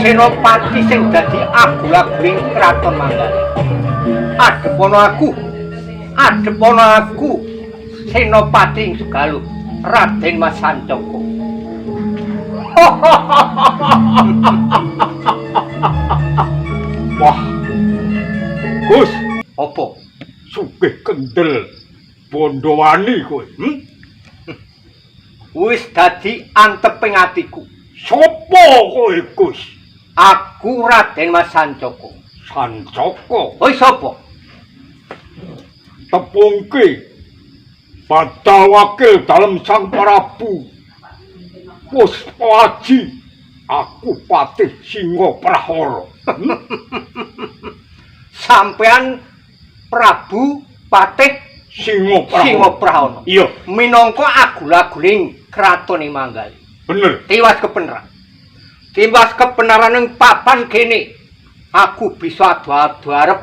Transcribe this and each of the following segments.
Senopati sing dadi agul-aguling Kraton Manggali. Adhepono aku. Adhepono aku Senopati ing Segaluh, Raden Mas Sancaka. Wah. Gus, Apa? sugih kendel bondowani kowe. Hmm? Wis dadi anteping atiku. Sopo kowe, Gus? Aku Raden Mas Sancaka. Sancaka. Kowe sapa? Tepungke badal wakil dalem Sang Prabu Puspa Aji. Aku Patih Singa Prahara. Hmm? Sampean Prabu Patih Singa Prahara. Singa Prahara. Iya, Minangka agul-aguling Kraton ing Manggali. bener. Tiwas kebenaran. Tiwas kebenaran ing papan kene. Aku bisa adu-adu arep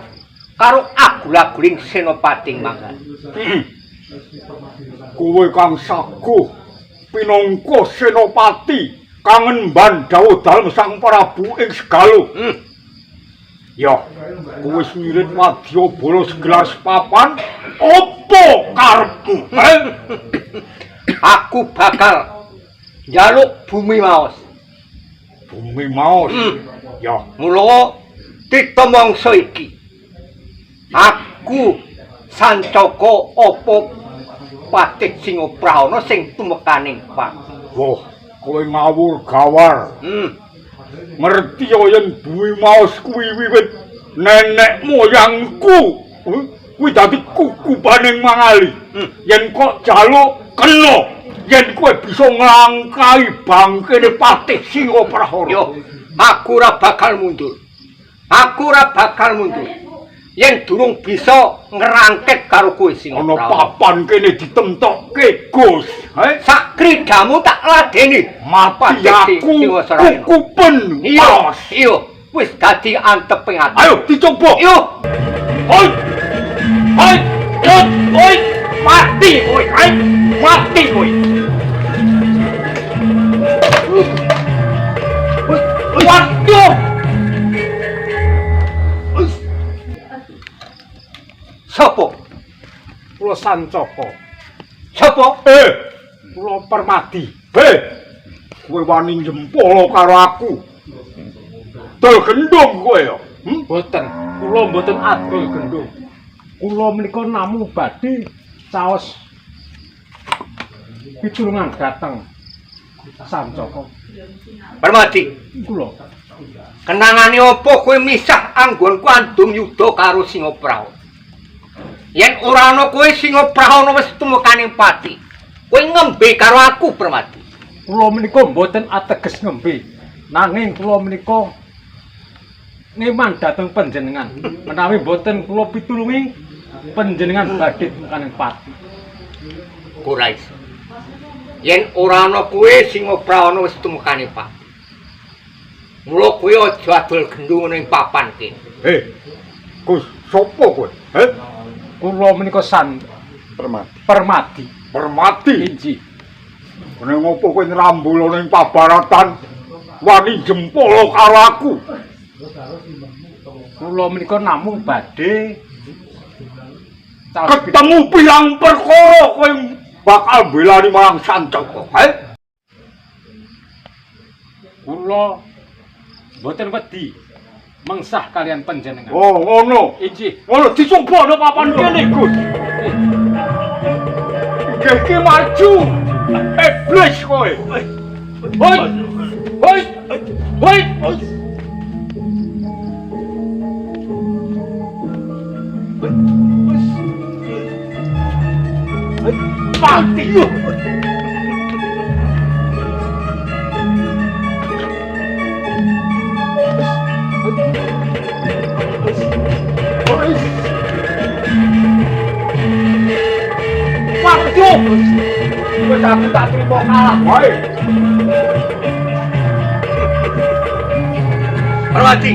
karo agul-aguling Senopati ing Manggali. Kowe kang saguh pinangka senopati kang ngemban dawuh dalem Sang Prabu ing Segaluh. Ya, kowe wis ngirit wadyabala segelar sepapan, apa karepmu? Eh? Aku bakal njaluk bumi maos. Bumi maos. Ya, Mula tita mangsa iki aku Sancaka apa Patih Singaprahana sing tumekaning Pak. Wah, kowe ngawur gawar. Ngerti ya yen bumi maos kuwi wiwit nenek moyangku. Kuwi dadi kukubaning Mangali. Yen kok jaluk kena, yen kowe bisa nglangkahi bangkene Patih Singaprahara. Yo, aku ora bakal mundur. Aku ora bakal mundur. Yen durung bisa ngrangket karo kowe Ana Singaprahana. papan kene ditemtokke, Gus. He? Sak kridamu tak ladeni. Mati aku Singasarayana. kukupen. Iya, Maos. iya, wis dadi anteping ati. Ayo dicoba. Yo, Hoi. Hoi. Hoi. Hoi. Mati kowe. Hei. Mati kowe. Waduh. Sopo? Kula Sancaka. Sopo? Eh, Kula Permadi. hei. Kowe wani jempol karo aku. Dol gendong kowe ya. Hmm? Mboten, kula mboten adol gendong. Kula menika namung badhe caos pitulungan dhateng Sancaka. Permadi, Kula kenangane apa kowe misah anggonku andum yuda karo Singaprahana? Yen ora ana kowe Singaprahana wis tumekaning pati. Kowe ngembe karo aku, Permadi. Kula menika mboten ateges ngembe. Nanging kula menika ngeman dhateng panjenengan. Menawi mboten kula pitulungi panjenengan badhe tumekaning pati. Ora iso. Yen ora ana kowe Singaprahana wis tumekane pati. Mula kowe aja adol gendhung ning papan kene. Hei. Gus, sapa kowe? Heh? Kula menika San Permadi. Permadi. Permati. Injih. Ning ngopo kowe nrambul ning pabaratan wani jempol karo aku? Kula menika namung badhe caos Ketemu pirang perkara kowe bakal belani marang Sancaka. Heh? Kula mboten wedi mengsah kalian panjenengan. Oh, ngono. Injih. Ngono dicoba ana papan kene, Gus. Nggih ki maju. Iblis kowe. Hoi. Hoi. Hoi. Mati. Waduh. Wis aku tak trimo kalah wae. Permadi,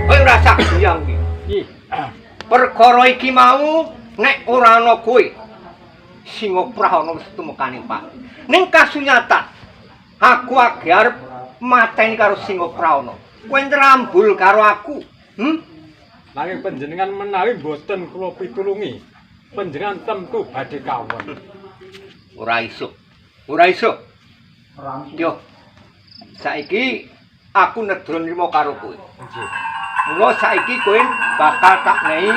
kowe ora sak guyang iki. Nggih. Perkara iki mau nek ora ana kowe Singaprahana wis tumekaning pati. Ning kasunyatan aku age arep mateni karo Singaprahana. Kowe nrambul karo aku. Hmm? Nanging panjenengan menawi mboten kula pitulungi, panjenengan tentu badhe kawon. Ora iso. Ora iso. Yo. Saiki aku nedra nrimo karo kowe. Nggih. Mula saiki kowe bakal tak nehi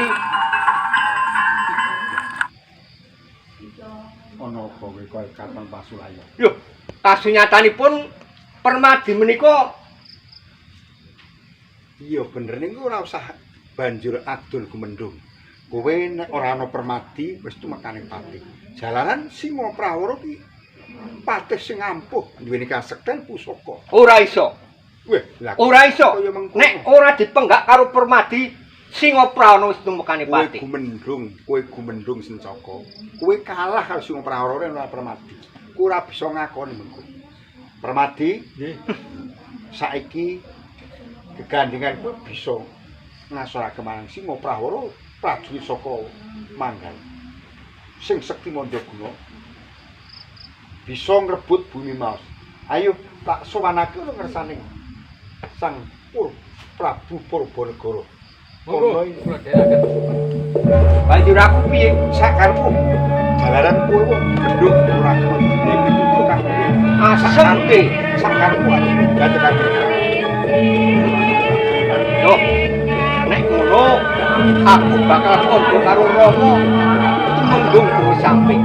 Ana apa kowe kaya katon pasulaya? Lho, kasunyatanipun Permadi menika Iya bener niku ora usah banjur adol gumendung. Kowe nek ora ana Permadi wis tumekaning pati. Jalaran Singa Prawara ki patih sing ampuh duweni kasekten pusaka. Ora iso. Weh, lah Ora iso. Kaya mengkono. Nek ora dipenggak karo Permadi, Singa Prana wis tumekane kowe pati. gumendung, kowe gumendung Sencaka. Kowe kalah karo Singa Prawara nek ora Permadi. Kowe ora bisa ngakoni mengko. Permadi, Nggih. saiki gegandhengan kowe bisa ngasorake marang Singa Prawara prajurit saka Manggal. Sing sekti mandaguna bisa ngrebut bumi Maos. Ayo tak sowanake ana ngersane Sang Prabu Purbanegara. Monggo Kono iki kula dherekaken. Banjur aku piye? Sakarepmu. Jalaran kowe wong genduk ora gelem pitutur kang kowe. Asem ke. Sakarepmu ati gandeng-gandeng. Yo. Nek ngono aku bakal kandha karo Rama tumenggung kowe samping.